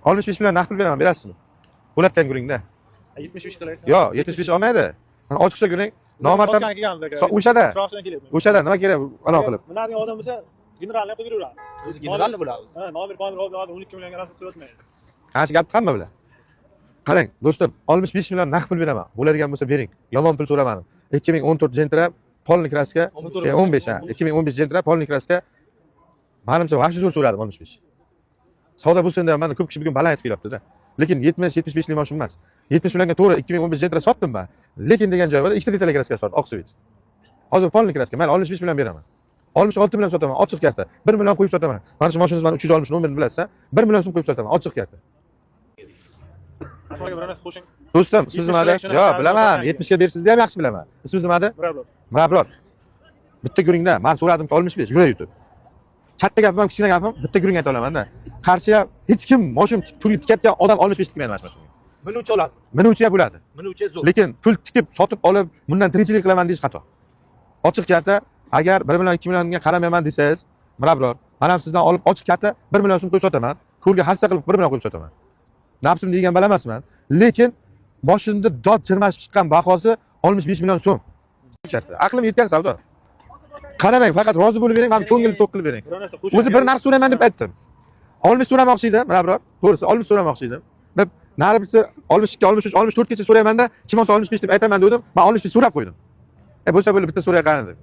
65 million naqd pul beraman, berasizmi? Bo'latgan guringda. 75 qilaylik. Yo'q, 75 olmaydi. Mana ochiqcha guring. Nomarddan Sotgan kelganmiz aka. O'shada. Chiroqchidan kelyapman. O'shada nima kerak anaqa qilib. Minadigan odam bo'lsa, generalni qilib beraveradi. O'zi generalni bo'ladi. Ha, nomer pomir hozir 12 millionga rasm qilyapman. Ana shu gapni hamma biladi. Qarang, do'stim, 65 million naqd pul beraman. Bo'ladigan bo'lsa bering. Yomon pul so'ramadim. 2014 Gentra полный краска, 15 ha, 2015 Gentra полный краска. Manimcha вообще zo'r so'radim 65. Savdo bo'lsin deb mana ko'p kishi bugun baland aytib kelyapti-da. Lekin 70, 75 lik mashina emas. 70 millionga to'g'ri 2015 Gentra sotdim man. Lekin degan joy bor, ikkita деталь краска si bor, oq свет. Hozir полный краска, mayli 65 million beraman. 66 million sotaman, ochiq karta. 1 million qo'yib sotaman. Mana shu mashinangiz mana 360 nomerini bilasiz, 1 million so'm qo'yib sotaman, ochiq karta. Aka, bir narsa qo'shing. Do'stim, ismingiz nima edi? 70 Yo'q, bilaman. 70 ga bersiz ham yaxshi bilaman. Ismingiz nima edi? Mirabro. Mirabror. Bitta guringda, men so'radimki 65, yuray yutib. Katta gapim ham, kichkina gapim, bitta guring ayta olamanda. Qarshiga hech kim moshin pul tikayotgan odam 65 tikmaydi mana shu mashinaga. Minuvchi oladi. Minuvchi ham bo'ladi. Minuvchi zo'r. Lekin pul tikib sotib olib, bundan tirikchilik qilaman deyish xato. Ochiq karta, agar 1 million 2 millionga qaramayman desangiz, Mirabror, men ham sizdan olib ochiq karta 1 million so'm qo'yib sotaman. Ko'rga hassa qilib 1 million qo'yib sotaman. Nafsim degan bala emasman. Lekin moshinni dod chirmashib chiqqan bahosi 65 million so'm. Karta. Aqlim yetgan savdo. Qaramang, faqat rozi bo'lib bering, men ko'ngilni to'q qilib bering. Bir narsa qo'shing. O'zi bir narsa so'rayman deb aytdim. 60 so'ramoqchi edim, Mirabror. To'g'risi 60 so'ramoqchi edim. Deb nari birsa 62, 63, 64 gacha so'raymanda, kim olsa 65 deb aytaman dedim. Men 65 so'rab qo'ydim. E bo'lsa bo'lib bitta so'ray qarin deb.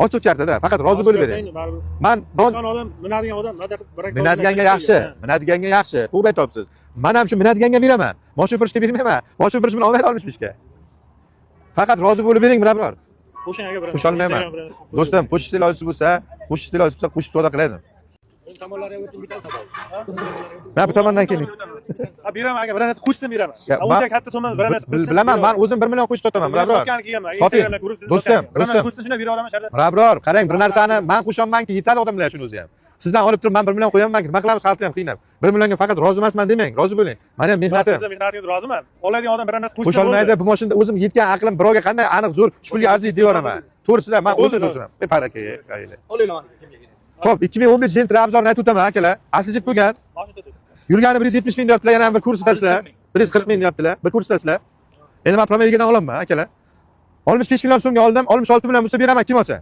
Ochiq kartada, faqat rozi bo'lib bering. Baribir. Man don Odam, minadigan odam maza qilib bir Minadiganga yaxshi, minadiganga yaxshi. To'g'ri aytyapsiz. Men ham shu minadiganga beraman. Moshin furushga bermayman. Moshin furush bilan olmaydi 65 ga. Faqat rozi bo'lib bering, Mirabror. Qo'shing aka bir. Qo'sha olmayman. Do'stim, qo'shishni ilojisi bo'lsa, qo'shishni ilojisi bo'lsa, qo'shib savdo qilaydim. Tomonlarga o'ting bitta savol. Men bu tomondan keling. Ha, beraman aka, bir narsa qo'shsin beraman. Ya, Uncha katta summa bir narsa qo'shsin. Bilaman, men o'zim 1 million qo'shib sotaman, Mirabror. Soting. Do'stim, do'stim. Qo'shsin shunda bera olaman shartda. Mirabror, qarang, bir narsani men qo'shamanki, yetadi odamlar uchun o'zi ham. Sizdan olib turib, men 1 million qo'yamanki, nima qilamiz, xalqni ham qiynab. 1 millionga faqat rozi emasman demang, rozi bo'ling. Meni ham mehnatim. Sizga mehnatingizga roziman. Oladigan odam bir narsa qo'shsin. Qo'sholmaydi, bu mashinada o'zim yetgan aqlim birovga qanday aniq zo'r shu pulga arziydi deyaveraman. To'g'risida men o'zim so'raman. E baraka, qayli. Olinglar kimga kerak. Xo'p, 2015 Gentra обзор ni aytib o'taman akalar. Asli bo'lgan. Yurgani 170 ming deyaptilar, yana bir ko'rsatasizlar. 140 ming deyaptilar, bir ko'rsatasizlar. Endi men Promegadan olaman akalar. 65 million so'mga oldim, 66 million bo'lsa beraman kim olsa.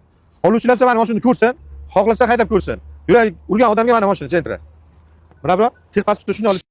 Oluvchilar bo'lsa mana mashinani ko'rsin, xohlasa haydab ko'rsin. Yurak urgan odamga mana mashina Gentra. Mana bro, texpasportni shuni olib